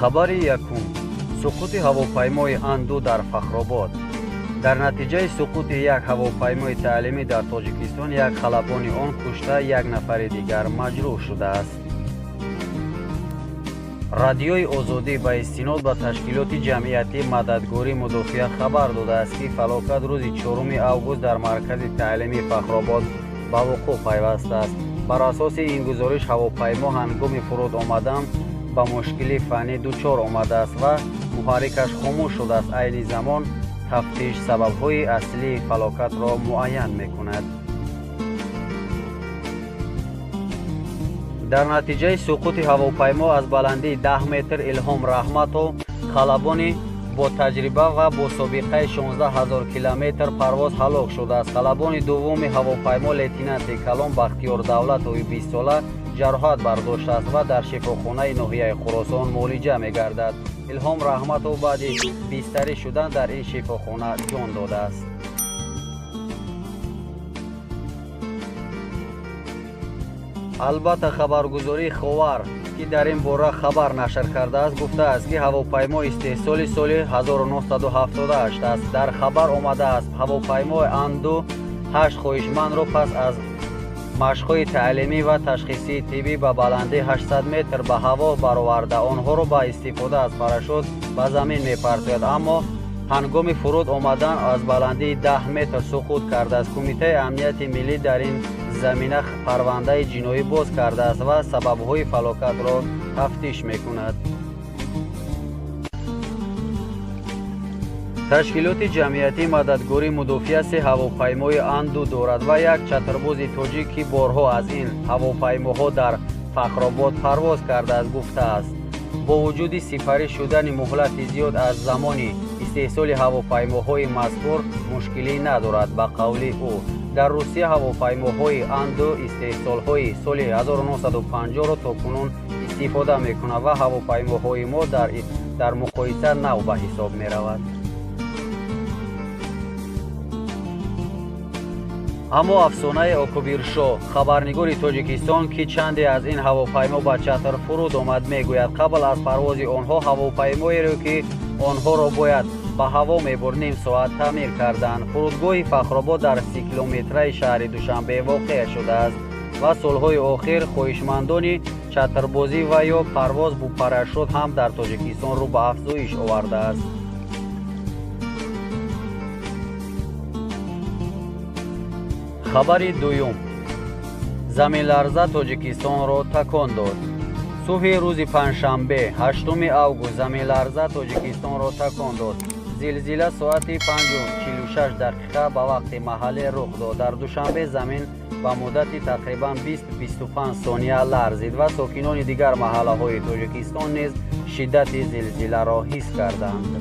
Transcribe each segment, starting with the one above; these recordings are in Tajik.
Хабари якум: суқути ҳавопаймои Ан-2 дар Фахробод. Дар натиҷаи суқути як ҳавопаймои таълимӣ дар Тоҷикистон як халабони он кушта, як нафари дигар маҷрӯҳ шудааст. Радиои Озодӣ ба истинод ба ташкилоти ҷамъиятӣ Мададгорӣ мудофиа хабар додааст, ки фалокат рӯзи 4 август дар маркази таълимии Фахробод ба вуқӯъ пайвастааст. Бар асоси ин гузориш, ҳавопаймо ҳангоми фуруд омадан ба мушкили фаннӣ дучор омадааст ва муҳаррикаш хомӯш шудааст. Айни замон тафтиш сабабҳои аслии фалокатро муайян мекунад. Дар натиҷаи суқути ҳавопаймо аз баландии 10 метр Илҳом Раҳматов, халабони бо таҷриба ва бо собиқаи 16 000 километр парвоз ҳалок шудааст. Халабони дуввуми ҳавопаймо лейтенанти калон Бахтиёр Давлатови 20 сола ҷароҳат бардоштааст ва дар шифохонаи ноҳияи Хуросон муолиҷа мегардад. Илҳом Раҳматов баъди бистарӣ шудан дар ин шифохона ҷон додааст. Албатта, хабаргузории Ховар, ки дар ин бора хабар нашр кардааст, гуфтааст, ки ҳавопаймо истеҳсоли соли 1978 аст. Дар хабар омадааст, ҳавопаймои Ан-2 8 хоҳишмандро пас аз машқҳои таълимӣ ва ташхисии тиббӣ ба баландии 800 метр ба ҳаво бароварда, онҳоро ба истифода аз парашют ба замин мепартояд, аммо ҳангоми фуруд омадан аз баландии 10 метр суқут кардааст. Кумитаи амнияти миллӣ дар ин замина парвандаи ҷиноӣ боз кардааст ва сабабҳои фалокатро тафтиш мекунад. Ташкилоти ҷамъиятии Мададгории мудофиа се ҳавопаймои Ан-2 дорад ва як чатрбози тоҷик, ки борҳо аз ин ҳавопаймоҳо дар Фахробод парвоз кардааст, гуфтааст, бо вуҷуди сипарӣ шудани муҳлати зиёд аз замони истеҳсоли ҳавопаймоҳои мазкур мушкилӣ надорад. Ба қавли ӯ, дар Русия ҳавопаймоҳои Ан-2 истеҳсолҳои соли 1950-ро то кунун истифода мекунад ва ҳавопаймоҳои мо дар муқоиса нав ба ҳисоб меравад. Аммо афсонаи Окубиршо, хабарнигори Тоҷикистон, ки чанде аз ин ҳавопаймо ба чатр фуруд омад, мегӯяд, қабл аз парвози онҳо ҳавопаймоеро, ки онҳоро бояд ба ҳаво мебурд, ним соат таъмир карданд. Фурудгоҳи Фахробод дар 30 километраи шаҳри Душанбе воқеъ шудааст ва солҳои охир хоҳишмандони чатрбозӣ ва ё парвоз бо парашют ҳам дар Тоҷикистон рӯ ба афзоиш овардааст. Хабари дуюм: заминларза Тоҷикистонро такон дод. Субҳи рӯзи панҷшанбе, 8 август, заминларза Тоҷикистонро такон дод. Зилзила соати 5:46 дақиқа ба вақти маҳаллӣ рух дод. Дар Душанбе замин ба муддати тақрибан 20-25 сония ларзид ва сокинони дигар маҳаллаҳои Тоҷикистон низ шиддати зилзиларо ҳис карданд.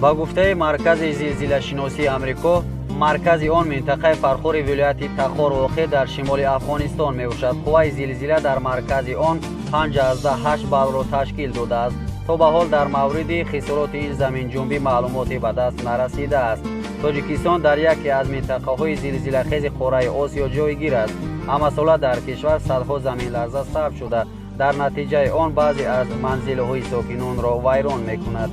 Ба гуфтаи Маркази зилзилашиносии Амрико, маркази он минтақаи Фархори вилояти Тахор воқеъ дар шимоли Афғонистон мебошад. Қувваи зилзила дар маркази он 5,8 баллро ташкил додааст. То ба ҳол дар мавриди хисороти ин заминҷунбӣ маълумоте ба даст нарасидааст. Тоҷикистон дар яке аз минтақаҳои зилзилахези қораи Осиё ҷойгир аст. Ҳамасола дар кишвар садҳо заминларза сабт шуда, дар натиҷаи он баъзе аз манзилҳои сокинонро вайрон мекунад.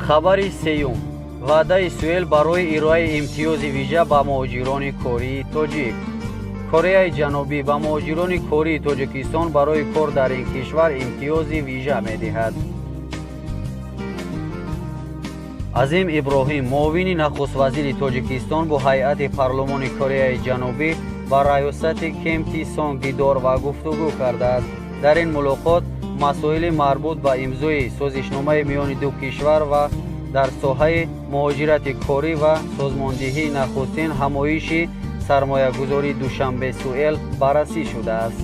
Хабари сеюм: ваъдаи Суэл барои ироаи имтиёзи вижа ба муҳоҷирони кории тоҷик. Кореяи Ҷанубӣ ба муҳоҷирони кории Тоҷикистон барои кор дар ин кишвар имтиёзи вижа медиҳад. Азим Иброҳим, муовини нахуствазири Тоҷикистон, бо ҳайати парлумони Кореяи Ҷанубӣ ба раёсати Ким Ти Сонг дидор ва гуфтугӯ кардааст. Дар ин мулоқот масоили марбут ба имзои созишномаи миёни ду кишвар ва дар соҳаи муҳоҷирати корӣ ва созмондиҳии нахустин ҳамоиши сармоягузории Душанбе-Суэл баррасӣ шудааст.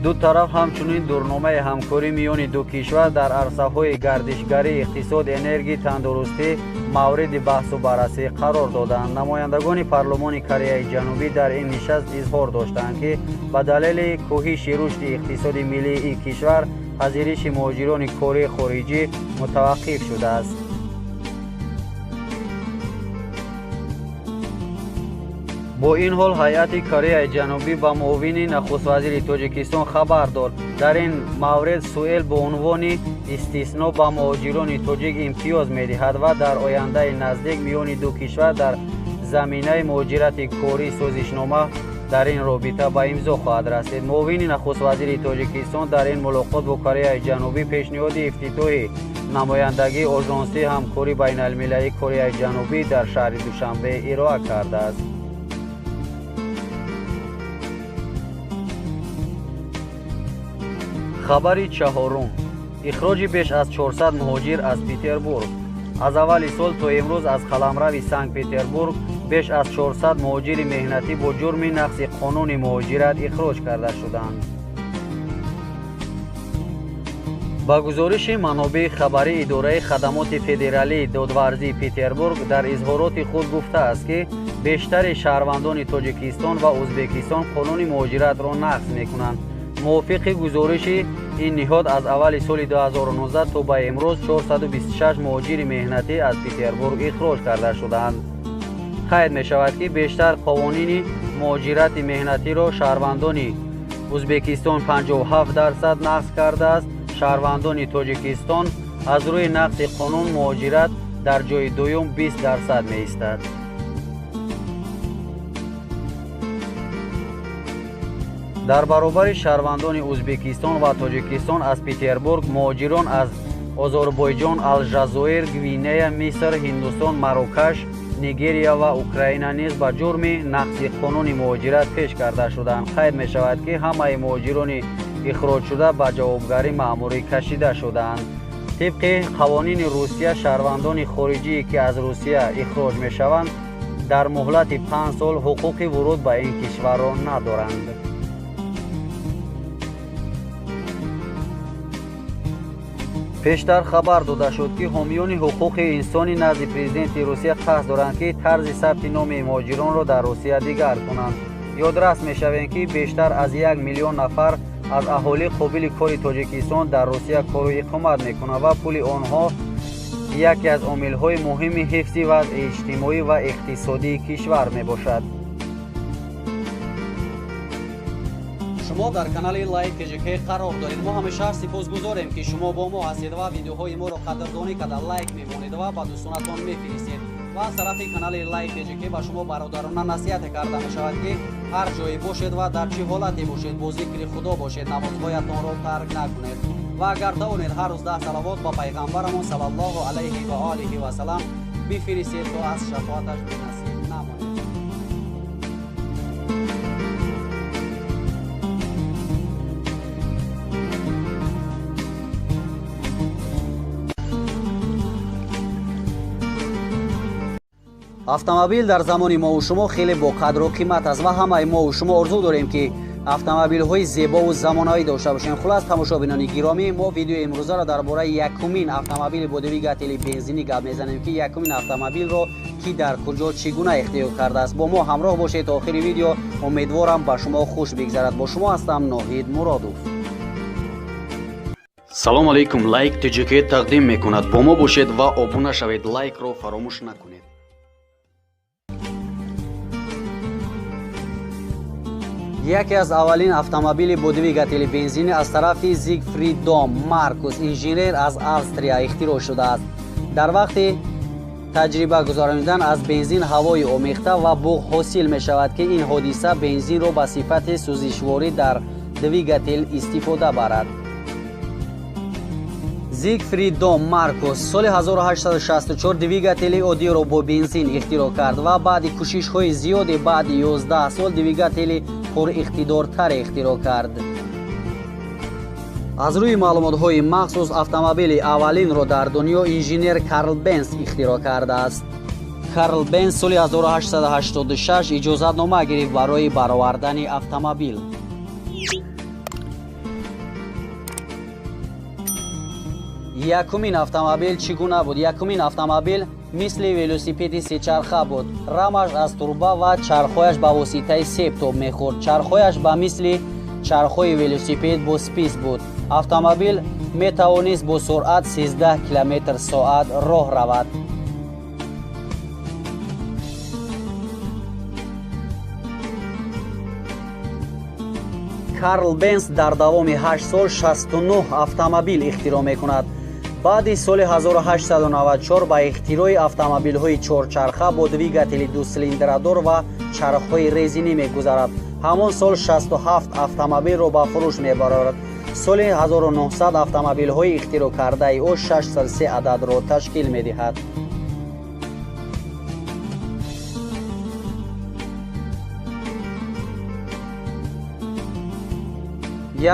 Ду тараф ҳамчунин дурномаи ҳамкорӣ миёни ду кишвар дар арсаҳои гардишгарӣ, иқтисод, энергия, тандурустӣ мавриди баҳсу баррасӣ қарор доданд. Намояндагони парлумони Кореяи Ҷанубӣ дар ин нишаст изҳор доштанд, ки ба далели кӯҳиши рушди иқтисоди миллии ин кишвар пазириши муҳоҷирони кории хориҷӣ мутаваққиф шудааст. Бо ин ҳол ҳайати Кореяи Ҷанубӣ ба муовини нахуствазири Тоҷикистон хабар дод. Дар ин мавред Сеул бо унвони истисно ба муҳоҷирони тоҷик имтиёз медиҳад ва дар ояндаи наздик миёни ду кишвар дар заминаи муҳоҷирати корӣ созишнома дар ин робита ба имзо хоҳад расид. Муовини нахуствазири Тоҷикистон дар ин мулоқот бо Кореяи Ҷанубӣ пешниҳоди ифтитоҳи намояндагии Ожонсии ҳамкории байналмилалии Кореяи Ҷанубӣ дар шаҳри Душанбе ироа кардааст. Хабари чаҳорум: ихроҷи беш аз 400 муҳоҷир аз Петербург. Аз аввали сол то имрӯз аз қаламрави Санкт-Петербург беш аз 400 муҳоҷири меҳнатӣ бо ҷурми нақзи қонуни муҳоҷират ихроҷ карда шуданд. Ба гузориши манобеи хабарии Идораи хадамоти федералии додварзии Петербург дар изҳороти худ гуфтааст, ки бештари шаҳрвандони Тоҷикистон ва Ӯзбекистон қонуни муҳоҷиратро нақз мекунанд. Мувофиқи гузориши ин ниҳод аз аввали соли 2019 то ба имрӯз 426 муҳоҷири меҳнатӣ аз Петербург ихроҷ карда шудаанд. Қайд мешавад, ки бештар қонунини муҳоҷирати меҳнатиро шаҳрвандони Ӯзбекистон 57% нақз кардааст. Шаҳрвандони Тоҷикистон аз рӯи нақзи қонун муҳоҷират дар ҷои дуюм 20% меистад. Дар баробари шаҳрвандони Ӯзбекистон ва Тоҷикистон аз Петербург муҳоҷирон аз Озарбойҷон, Алҷазоир, Гвинея, Миср, Ҳиндустон, Марокаш, Нигерия ва Украина низ ба ҷурми нақзи қонуни муҳоҷират пеш карда шуданд. Қайд мешавад, ки ҳамаи муҳоҷирони ихроҷшуда ба ҷавобгарии маъмурӣ кашида шуданд. Тибқи қавонини Русия, шаҳрвандони хориҷие, ки аз Русия ихроҷ мешаванд, дар муҳлати 5 сол ҳуқуқи вуруд ба ин кишварро надоранд. Пештар хабар дода шуд, ки ҳомиёни ҳуқуқи инсони назди президенти Русия қасд доранд, ки тарзи сабти номи муҳоҷиронро дар Русия дигар кунанд. Ёдрас мешавем, ки бештар аз 1 миллион нафар аз аҳолии қобили кори Тоҷикистон дар Русия кору иқомат мекунанд ва пули онҳо яке аз омилҳои муҳими ҳифзи вазъи иҷтимоӣ ва иқтисодии кишвар мебошад. Шумо дар канали Лайк ТЖК қарор доред. Мо ҳамеша сипосгузорем, ки шумо бо мо ҳастед ва видеоҳои моро қадрдонӣ карда лайк мемонед ва ба дӯстонатон мефиристед. Ва аз тарафи канали Лайк ТЖК ба шумо бародарона насиҳат карда мешавад, ки ҳар ҷое бошед ва дар чӣ ҳолате бошед, бо зикри Худо бошед, намозҳоятонро тарк накунед ва агар тавонед ҳар рӯз 10 салавот ба пайғамбарамон саллаллоҳу алайҳи ва олиҳи васалам бифиристед, то аз шафоаташ бенасиб намонед. Автомобил дар замони мову шумо хеле бо қадру қимат аст ва ҳамаи мову шумо орзу дорем, ки автомобилҳои зебову замонавӣ дошта бошем. Хулас, тамошобинони гиромӣ, мо видеои имрӯзаро дар бораи якумин автомобили бо двигатели бензинӣ гап мезанем, ки якумин автомобилро ки дар куҷо чӣ гуна ихтиёр кардааст. Бо мо ҳамроҳ бошед то охири видео. Умедворам ба шумо хуш бигзарад. Бо шумо ҳастам Ноҳид Муродов. Салом алейкум. Лайк ТЖК тақдим мекунад. Бо мо бошед ва обуна шавед. Лайкро фаромӯш накунед. Яке аз аввалин автомобили бо двигатели бензинӣ аз тарафи Зигфрид Дом Маркус, инженер аз Австрия, ихтироъ шудааст. Дар вақти таҷриба гузаронидан аз бензин ҳавои омехта ва буғ ҳосил мешавад, ки ин ҳодиса бензинро ба сифати сӯзишворӣ дар двигател истифода барад. Зигфрид Дом Маркус соли 1864 двигатели оддиро бо бензин ихтироъ кард ва баъди кӯшишҳои зиёде баъди 11 сол двигатели пуриқтидортар ихтироъ кард. Аз рӯи маълумотҳои махсус автомобили аввалинро дар дунё инженер Карл Бенз ихтироъ кардааст. Карл Бенз соли 1886 иҷозатнома гирифт барои баровардани автомобил. Якумин автомобил чӣ гуна буд? Якумин автомобил мисли велосипеди сечарха буд. Рамаш аз турба ва чархҳояш ба воситаи себ тоб мехӯрд. Чархҳояш ба мисли чархҳои велосипед бо спис буд. Автомобил метавонист бо суръат 13 км/соат роҳ равад. Карл Бенц дар давоми 8 сол 69 автомобил ихтироъ мекунад. Баъди соли 1894 ба ихтирои автомобилҳои чорчарха бо двигатели дусилиндрадор ва чархҳои резинӣ мегузарад. Ҳамон сол 67 автомобилро ба фурӯш мебарорад. Соли 1900 автомобилҳои ихтироъ кардаи ӯ 603 ададро ташкил медиҳад.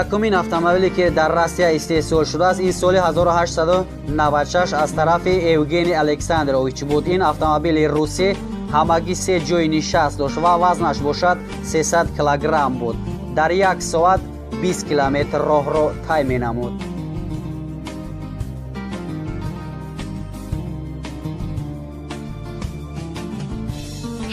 Якумин автомобиле ки дар Россия истеҳсол шудааст, ин соли 1896 аз тарафи Евгений Александрович буд. Ин автомобили русӣ ҳамагӣ 3 ҷойи нишаст дошт ва вазнаш бошад 300 килограмм буд. Дар як соат 20 километр роҳро тай менамуд.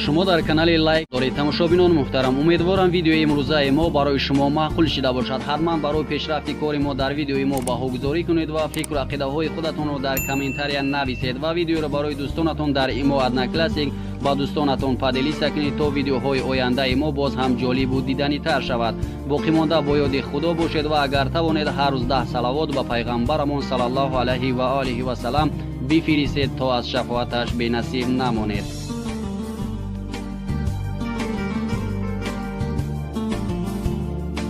Шумо дар канали Лайк доред. Тамошобинони муҳтарам, умедворам видеои имрӯзаи мо барои шумо маъқул шида бошад. Ҳатман барои пешрафти кори мо дар видеои мо баҳогузорӣ кунед ва фикру ақидаҳои худатонро дар комментария нависед ва видеоро барои дӯстонатон дар имо Одноклассник ба дӯстонатон поделиться кунед, то видеоҳои ояндаи мо боз ҳам ҷолибу диданитар шавад. Боқӣ монда бо ёди Худо бошед ва агар тавонед ҳар рӯз 10 салавот ба пайғамбарамон саллаллоҳу алайҳи ва олиҳи васалам бифиристед, то аз шафоаташ бенасиб намонед.